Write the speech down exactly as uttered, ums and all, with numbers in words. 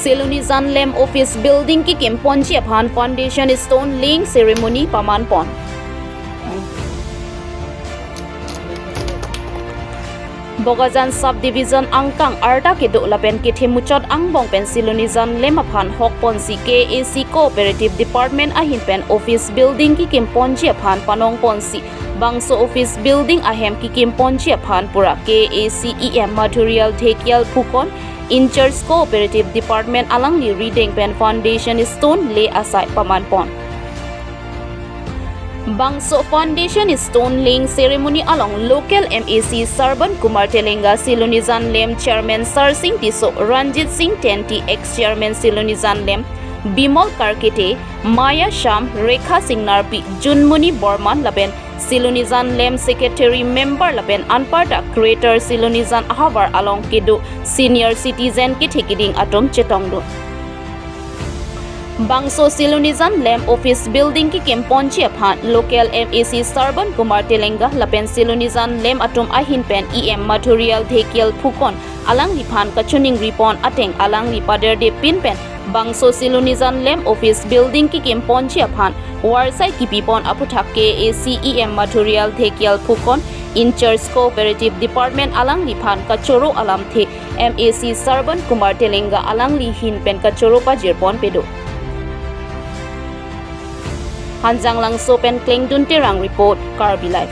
Silonijan Lem Office Building kekim ponji aphan foundation stone laying ceremony paman pon. Bokajan Subdivision angkang arta kedo lapen kethe muchot angbong pen Silonijan Lem aphan hok ponsi K A A C Cooperative Department ahin pen office building kekim ponji aphan panong ponsi bangso office building ahem kekim ponji aphan pura K A A C E M Mathurial Dhekial Phukon, in charge Cooperative Department alangli rideng pen foundation stone lay asai paman pon. Bangso foundation stone laying ceremony along local M A C Sarban Kumar Telenga, Silonijan Lem Chairman Sarsing Tisso, Ranjit Singh Tenti, ex Chairman Silonijan Lem, Bimol Karkete, Maya Sham, Rekha Singh Narpi, Junmoni Borman lapen Silonijan Lem Secretary Member lapen anparta creator Silonijan ahavar along kedo senior citizen kethe keding atum chetongdun. Bangso Silonijan Lem Office Building kekim ponji aphan local M A C Sarban Kumar Telenga lapen Silonijan Lem atum ahin pen E M Mathurial Dhekial Phukon alangliphan kachiningri pon ateng alangli paderde pin pen bangso Silonijan Lem Office Building kekim ponji aphan varsai kipi pon aphuthak K A A C E M Mathurial Dhekial Phukon, in charge Cooperative Department alangliphan kachoro alamthe M A C Sarban Kumar Telenga alangli ahin pen kachoro pajir pon pedo. Hanjanglangso pen Klengdun Terang report, Karbi Live.